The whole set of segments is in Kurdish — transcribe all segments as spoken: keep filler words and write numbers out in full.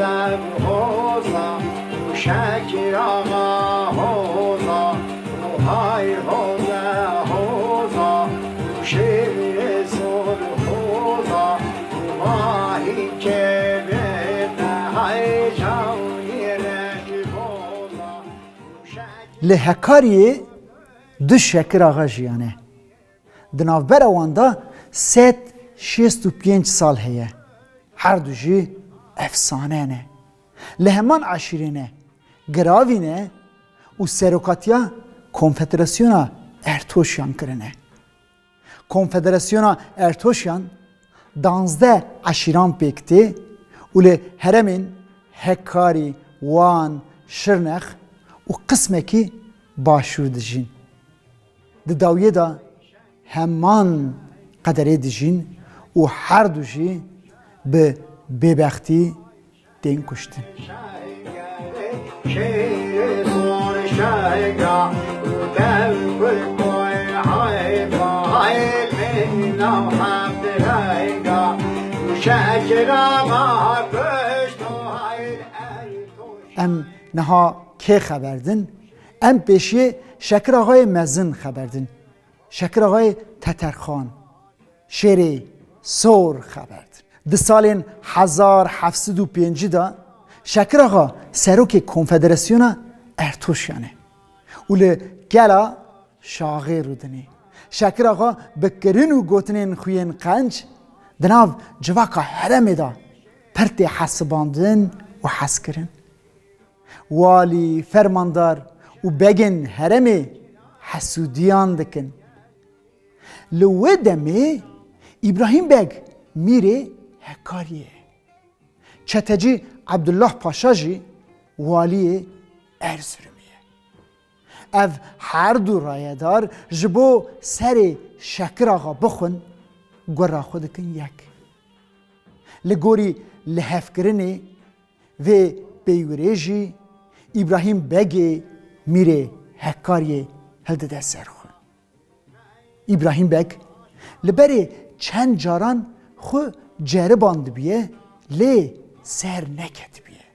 Hoza, Şekir Ağa hoza, hay hoza, hoza, şêrê sor hoza, vahî kevete hay can yere hoza. Li Hekariyê du Şekir Axa jiyane. Di navbera wan de sed şêst û pênc sal heye. Her du jî efsane ne. Li heman eşîrê ne, giravî ne û serokatiya Konfederasyona Ertoşiyan kirine. Konfederasyona Ertoşiyan danzdeh eşîran pêk tê û li heremên Hekarî, Wan, Şirnex û qismekî Başûr dijîn. Di dawiyê de heman qederê dijîn û her du jî bi bêbextî tên kuştin. Em niha kê xeber din? Em pêşiyê Şekir Axayê Mezin xeber din. Şekir Axayê Teterxan, şêrê sor xeber din. Di salên hezar heft sed û pêncî de Şekir Axa serokê Konfederasyona Ertoşiyan e û li Kela Şaxê rûdinê. Şekir Axa bi kirin û gotinên xwe yên qenc di nav civaka herêmê de pir tê hesibandin û hezkirin. Walî, fermandar û begên herêmê hesûdiyan dikin. Li wê demê Îbrahîm Beg mîrê Hekariyê ye. Çetecî Ebdullah Paşa jî waliyê Erzurumê ye. Ev her du rayedar ji bo serê Şekir Axa bixwin, gura xwe dikin yek. Li gorî lihevkirinê vê peywirê jî Îbrahîm Begê mîrê Hekariyê hildide ser xwe. Îbrahîm Beg li berê çend caran xwe ceribandibiye, lê ser neketibiye.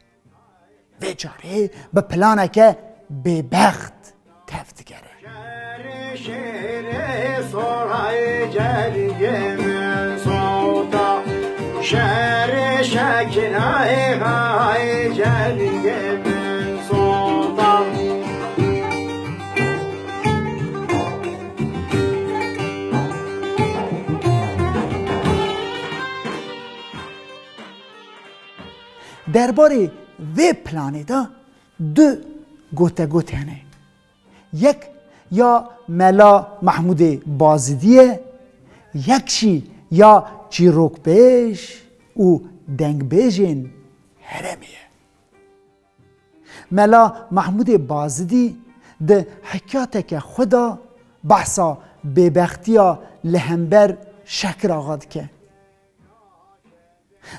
Vê carê bi planeke bêbext tev digere. Şerê şerê soray celgê min sota. Şerê şekirayê hay celgê min sota. Derbarê vê planê de du gotegot hene. Yek ya Mela Mehmûdê Bazidî ye, yek jî ya çîrokbêj û dengbêjên herêmê ye. Mela Mehmûdê Bazidî di hikayeteke xwe de behsa bêbextiya li hember Şekir Axa dike.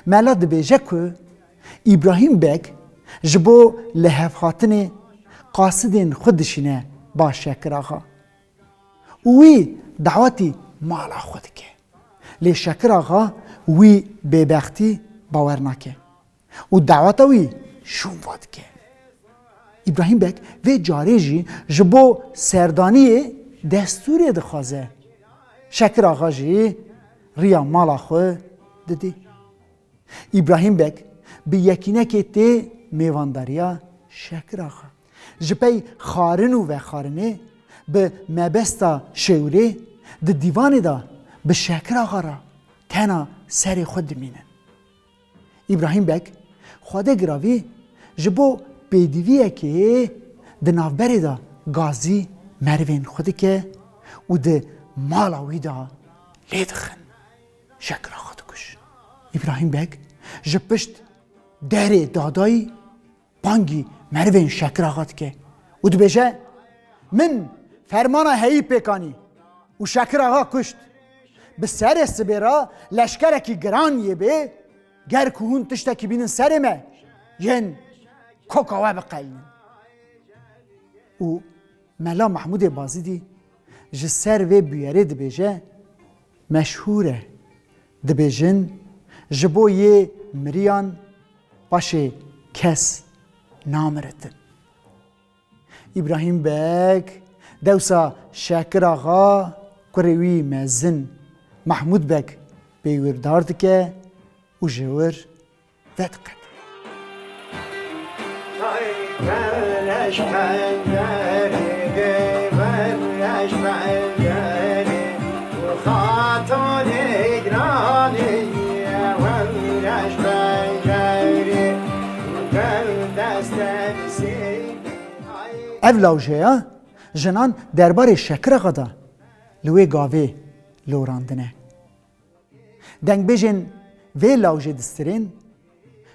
Mela dibêje ku Îbrahîm Beg ji bo lihevhatinê qasidên xwe dişîne ba Şekir Axa û wî dawetî mala xwe dike. Lê Şekir Axa wî bêbextî bawer nake û daweta wî şûn va dike. Îbrahîm Beg vê carê jî ji bo serdaniyê destûrê dixwaze. Şekir Axa jî riya mala xwe didî. Îbrahîm Beg bi yekînekê tê mêvandariya Şekir Axa. Ji pey xwarin û vexwarinê bi mebesta şêwirê di dîvanê de bi Şekir Axa re tena serê xwe dimînin. Îbrahîm Beg Xwedê giravî ji bo pêdiviyekê di navberê de gazî merivên xwe dike û di mala wî de lê dixin. Şekir Axa dikuj. Îbrahîm Beg ji pişt derê dadayî bangî merivên Şekir Axa dike û dibêje, Min fermana heyî pêk anî û Şekir Axa kuşt. Bi serê sibê re leşkerekî giran yê bê, ger ku hûn tiştekî bînin serê me, yên koka we biqelînin. Û Mela Mehmûdê Bazîdî ji ser vê bûyerê dibêje, Meşhûr e. Dibêjin, ji bo yê miriyan Paşê kes namiritin. Îbrahîm Beg dewsa Şakir Axa kurê wî mezin Mehmûd Beg pêwirdar dike û ji wir vediqete. Ev lawjeya jinan derbarê Şakir Axa de li wê gavê lorandine. Dengbêjên vê lawjê distirên,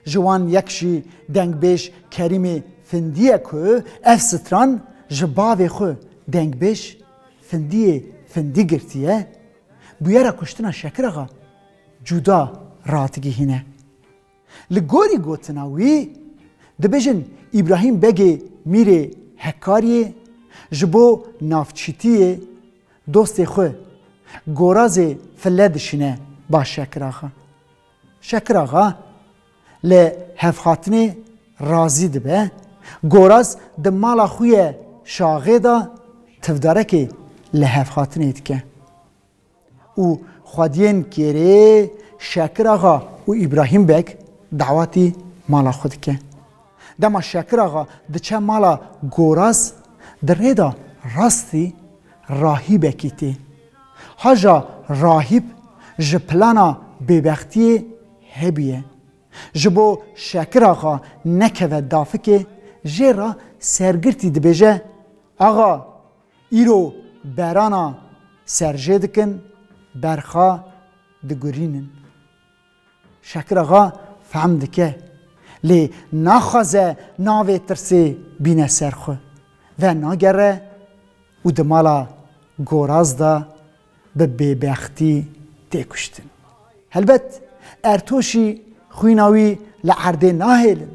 ji wan yek jî dengbêj Kerîmê Findî ye ku ev stran ji bavê xwe dengbêj Findiyê Findî girtiye, bûyera kuştina Şakir Axa cuda radigihîne. Li gorî gotina wî, dibêjin Îbrahîm Begê Mîrê Hekkariyê ji bo navçîtiyê dostê xwe Gorazê File dişîne ba Şakir Axa. Şakir Axa li hevhatinê razî dibe, Goraz di mala xwe ye Şaxê de tivdarekê li hevhatinê dike. Û xwediyên kêrê Şakir Axa û Îbrahîm Beg dawetî mala xwe dike. Dema Şakir Axa diçe mala Goraz, di rê de rastî rahîbekî tê. Haja rahîb ji plana bêbextiyê hebûye. Ji bo Şakir Axa nekeve dafikê, jê re sergirtî dibêje, Axa, îro berana serjê dikin, berxa digurînin. Şakir Axa fehm dike, lê naxwaze navê tirsê bîne ser xwe. Venagere û di mala Goraz de bi bêbextî tê kuştin. Helbet, Ertoşî xwîna wî li erdê nahêlin,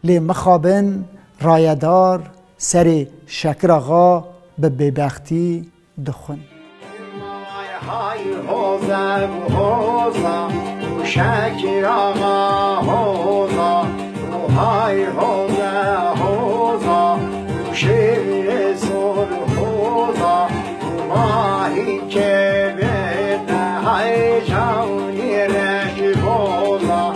lê mixabin rayedar serê Şakir Axa bi bêbextî dixwin. Hay hoza, hoza, Şakir Axa hoza, hay hoza, hoza, şêrê sor hoza, Mahî kevête hay canî reş boza,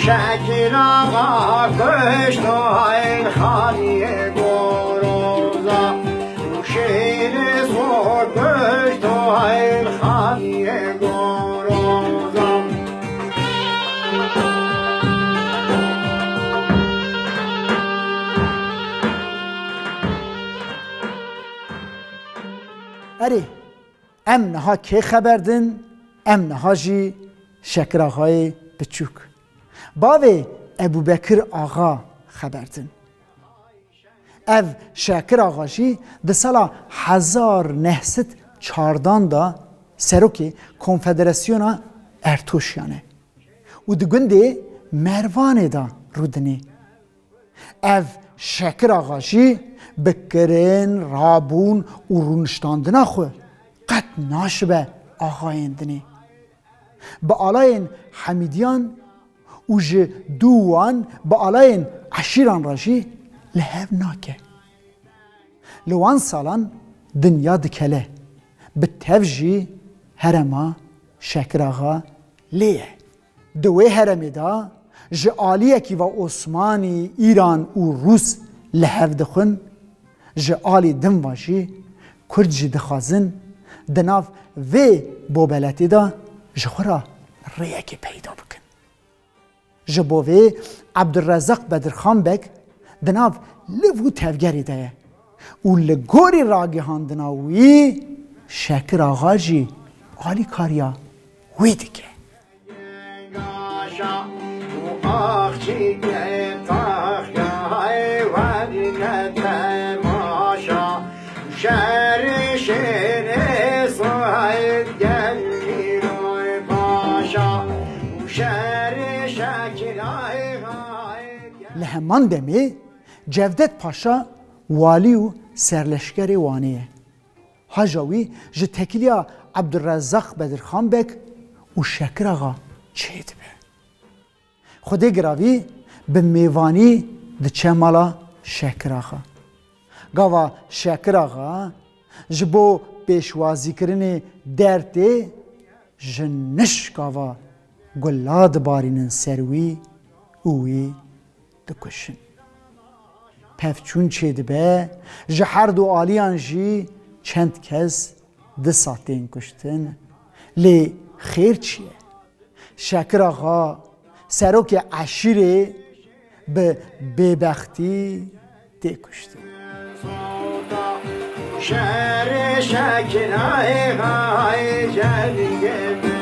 Şakir Axa kuşto hay xaniyê goroza, şêrê sor kuşto hay xaniyê goroza. Erê, em niha kê xeber din? Em niha jî Şakir Axayê Piçûk, bavê Ebûbekir Axa xeber din. Ev Şakir Axa jî di sala hezar neh sed çardan de serokê Konfederasyona Ertoşiyan e û di gundê Mervanê de rûdinê. Ev Şakir Axa jî bi kirin, rabûn û rûniştandina xwe qet naşibe axayên dinê. Bi alayên Hemîdiyan û ji dû wan bi alayên eşîran re jî li hev nake. Li wan salan dinya dikele, bi tev jî herêma Şakir Axa lê ye. Di wê herêmê de ji aliyekî ve Osmanî, Îran û Rûs li hev dixwin, ji alî din ve jî Kurd jî dixwazin di nav vê bobeletê de ji xwe re rêyekê peyda bikin. Ji bo vê Ebdulrezaq Bedirxan Beg di nav liv û tevgerê de ye û li gorî ragihandina wî Şakir Axa jî alîkariya wî dike. Şerê şêrê Said gel Mîroy Paşa, şerê Şakir Axa gel. Li heman demê Cevdet Paşa walî û serleşkerê Wanê ye. Haja wî ji tekiliya Ebdulrezaq Bedirxan Beg û Şakir Axa çêdibe. Xwedê giravî Bi mêvanî diçe mala Şekir Axa. Gava Şekir Axa ji bo pêşwazîkirinê dertê ji nişka ve gula dibarînin ser wî û wî dikuşin. Pevçûn çêdibe, ji her du aliyan jî çend kes disa tên kuştin. Lê xêr çi ye? Şekir Axa, serokê eşîrê, bi bêbextî tê kuştin. Şerê Şekir Axa, cengê